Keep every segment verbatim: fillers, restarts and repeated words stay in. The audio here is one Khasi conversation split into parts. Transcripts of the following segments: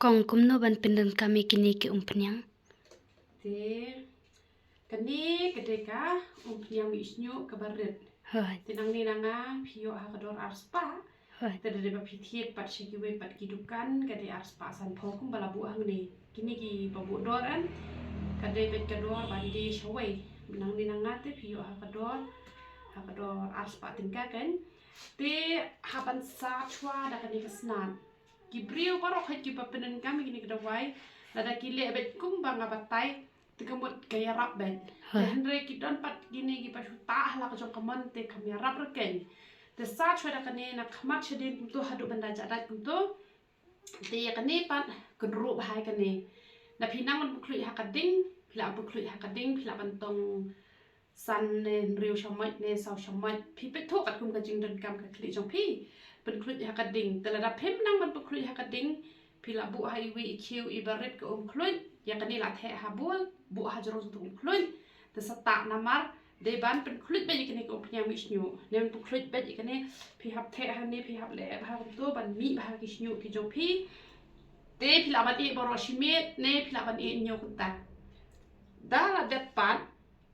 Kong kumno ban pyndonkam ïa kine ki umphniang? Te kane ka dei ka umphniang mih shñiuh kaba rit. Hooid. Te nangne na nga phi ïoh ha ka dor arspah. Hooid. Te da dei ba phi thied pat sha kiwei pat ki dukan ka dei arspah sanphew kumba la buh hangne. Kine kiba buh dor em ka dei beit ka dor ban die shawei. Nangne na nga te phi ïoh ha ka dor, ha ka dor arspah tyngka kan. Te hap ban sah shuwa da kane ka snat. Ki briew baroh hooid kiba pyndonkam ïa kine ki dawai lada ki leh beit kumba nga batai te ka mut ka ïarap beit. Te Hooid. Hynrei ki don pat kine kiba shu tah ha la ka jong ka mon te kam ïarap ruh kan. Te sah shuwa da kane na khmat shadien kumto haduh ban da jah dait kumto. Te ïa kane pat kynruh bha ïa kane. Na phi nang ban pynkhluit ha ka ding, phi lah ban pynkhluit ha ka ding, phi lah ban tong san ne hynriew shamoit ne saw shamoit. Phi peit thuh katkum ka jingdonkam ka khlieh jong phi. Pynkhluit ha ka ding. Te lada phim nang ban pynkhluit ha ka ding, phi lah buh ha iwei i khiew iba rit ka um khluit. Ïa kane lah theh ha bul, buh ha jrong jong ka um khluit. Te sa tah namar dei ban pynkhluit beit ïa kane ka umphniang mih shñiuh. Ne ban pynkhluit beit ïa kane, phi hap theh hangne, phi hap leh bha kumto ban mih bha ki shñiuh ki jong phi. Te phi lah ban ïeh baroh shi miet ne phi lah ban ïeh hynñiew kynta. Da la dep pat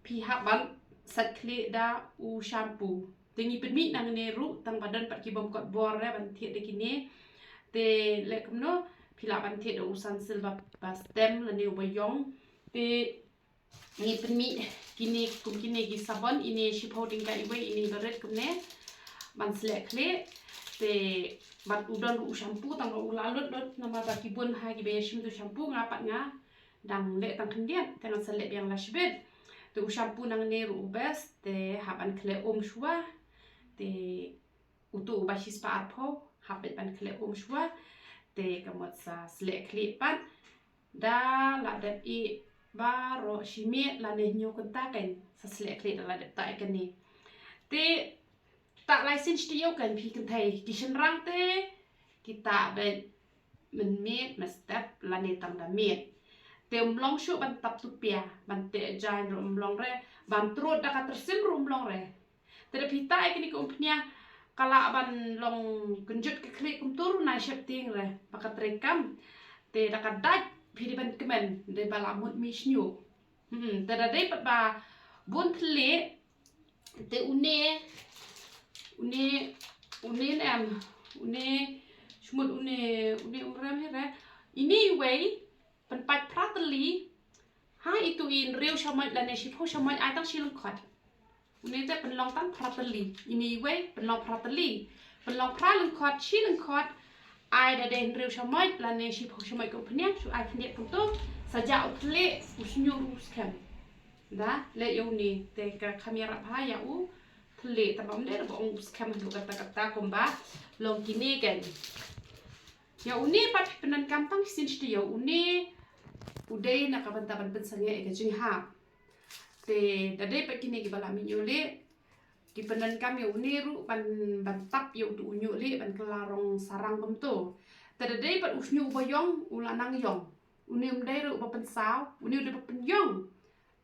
phi hap ban sait khlieh da u shampoo. Te ngi pynmih nangne ruh tang ba don pat ki bym kot bor re ban thied da kine. Te leh kumno phi lah ban thied da u Sunsilk ba, ba stem lane uba ïong. Te ngi pynmih kine kum kine ki sabon, ine shiphew tyngka iwei, ine ba rit kumne ban sleh khlieh. Te bad u don ruh u shampoo tang ba u la lut lut namar ba ki bun ha kiba ïa shim tu shampoo, nga pat nga dang leh tang khyndiat te ngan sa leh biang lashbit. Te u shampoo nangne ruh u best, te hap ban khleh um shuwa. Te utu uba shispah arphew hap beit ban khleh um shuwa. Te ka mut sa sleh khlieh pat da la dep ïeh baroh shi miet lane hynñiew kynta kan, sa sleh khlieh da la dep tah ïa kane. Te tah lai sien shi taïew kan phi kynthei. Ki shynrang te ki tah beit mynmiet mynstep lane tang da miet. Te ym long shuh ban tap tupia, ban teh jaiñ ruh ym long re, ban trud da ka tyrsim ruh ym long re. Te da phi tah ïa kane ka umphniang ka lah ban long kynjut ka khlieh kumto ruh nai sheptieng re ba ka treikam. Te da ka dait phi dei ban kmen dei ba la mut mih shñiuh. Hmm, te da dei pat ba bun thylliej. Te une, une, une ne em, une, shu mut une, une um rem hi re. Ine iwei pynpait phra tylli ha itu i hynriew shamoit lane shiphew shamoit ai tang shi lyngkhot. Une te pynlong tang phra tylli. Ine iwei pynlong phra tylli. Pynlong phra lyngkhot, shi lyngkhot ai da dei hynriew shamoit lane shiphew shamoit ka umphniang, shu ai khyndiat kumto. Sa jah u thylliej, u shñiuh ruh u skhem. Da leh ïa une te ka kham ïarap bha ïa u thylliej, tang ba ym dei ba ong u skhem haduh katta katta kumba long kine kan. Ïa une pat pyndonkam tang shisien shi taïew, ïa une u dei na ka bynta ban pynsangeh ïa ka jinghap. Te da dei pat kine kiba la mih ñiuh lieh ki pyndonkam ïa une ruh ban, ban tap ïa utu u ñiuh lieh ban kylla rong sarang kumto. Te da dei pat u shñiuh uba ïong u la nang ïong. Une um dei ruh ba pynsaw, une u dei ba pynïong.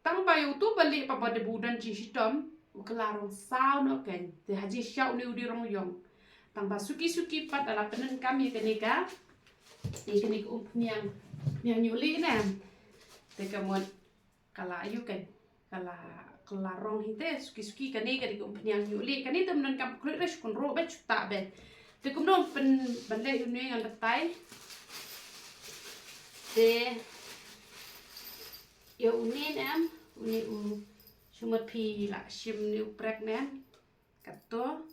Tang ba ïa utu ba lieh pat ba dei ba u don jingshitom u kylla rong saw noh kan. Te ha jingshisha une u dei rong ïong. Tang ba suki suki pat da la pyndonkam ïa kane ka, ïa kane ka umphniang, phniang ñiuh lieh ne. Te ka mut ka la ïoh kan, ka la, ka la rong hi te suki suki. Kane ka dei ka umphniang ñiuh lieh. Kane te ym donkam khluit re, shu kynruh beit, shu tah beit. Te kumno pyn, ban leh ïa une ngan batai. Te ïa une ne em, une u, shu mut phi la shim une u prek ne em. Kato.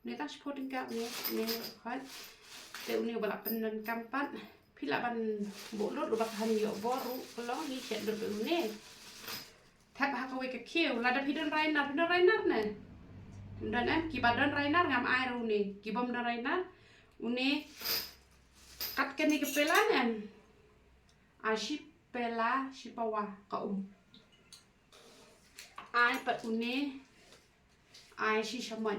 Une tang shiphew tyngka une, une khot. Te une ba la pyndonkam pat. Phi lah ban buh lut uba kan ïoh bor ruh ka long, ngi shet lut une. Thep ha kawei ka khiew, lada phi don rainar, phi don rainar ne. Don em, kiba don rainar ngam ai ruh une. Ki bym don rainar, une kat kane ka pela ne em. Ai shi pela, shi pawa ka um. Ai pat une, ai shi shamoit.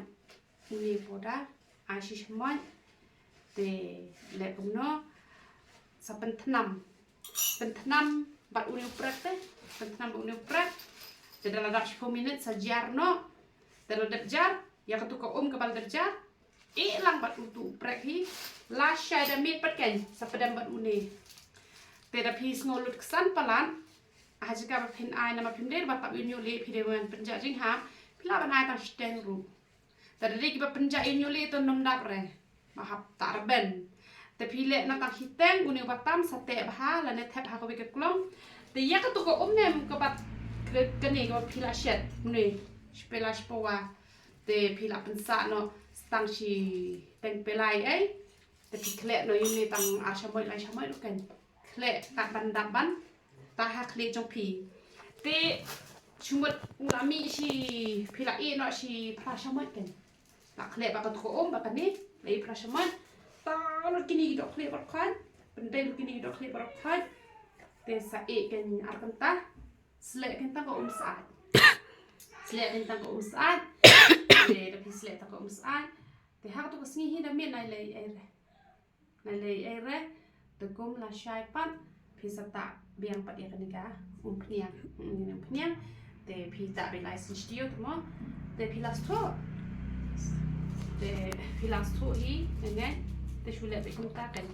Une powder, ai shi shamoit. Te leh kumno, sa pynthnam. Pynthnam bad une u prek te, pynthnam bad une u prek. Te da la dap shiphew minit sa jar noh. Te da la dep jar, ïa katu ka um kaba la dep jar, ïeh lang bad utu u prek hi. Lashai da miet pat kein, sa pdem bad une. Te da phi sngew lut ksan palat, ha jaka ba phin ai namar phim dei ba tap ïa u hynñiewleh, phi dei ban pynjah jinghap, phi lah ban ai tang shiteng ruh. Te da dei kiba pynjah ïa u hynñiewleh te ym dap re. Ba hap tah rben. Te phi leh na tang shiteng, une uba tam sa teh bha lane thep ha kawei ka klong. Te ïa katu ka um ne em kaba, kane kaba phi la shet, une, shi pela shi pawa. Te phi la pynsah noh tang shiteng pela ei. Te phi khleh noh ïa une tang ar shamoit lai shamoit ruh kein. Khleh kat ban dap ban tah ha khlieh jong phi. Te shu mut u la mih shi, phi la ïeh noh shi phra shamoit kein. La khleh bad katu ka um bad kane, la ïeh phra shamoit. Tah lut kine ki dohkhlieh baroh khoit. Pyndei lut kine ki dohkhlieh baroh khoit. Te sa ïeh kein ar kynta. Sleh kein tang ka um syaid. Sleh kein tang ka um syaid. Te da phi sleh tang ka um syaid, te ha katu ka sngi hi da miet nai lei ei re. Nai lei ei re. Te kum lashai pat, phi sa tah biang pat ïa kane ka umphniang. Hmm, umphniang. Te phi tah biang lai sien shtiew te mo. Te phi la sngewthuh. Te phi la sngewthuh hi, ngai. Te shu leh beit kumta kein.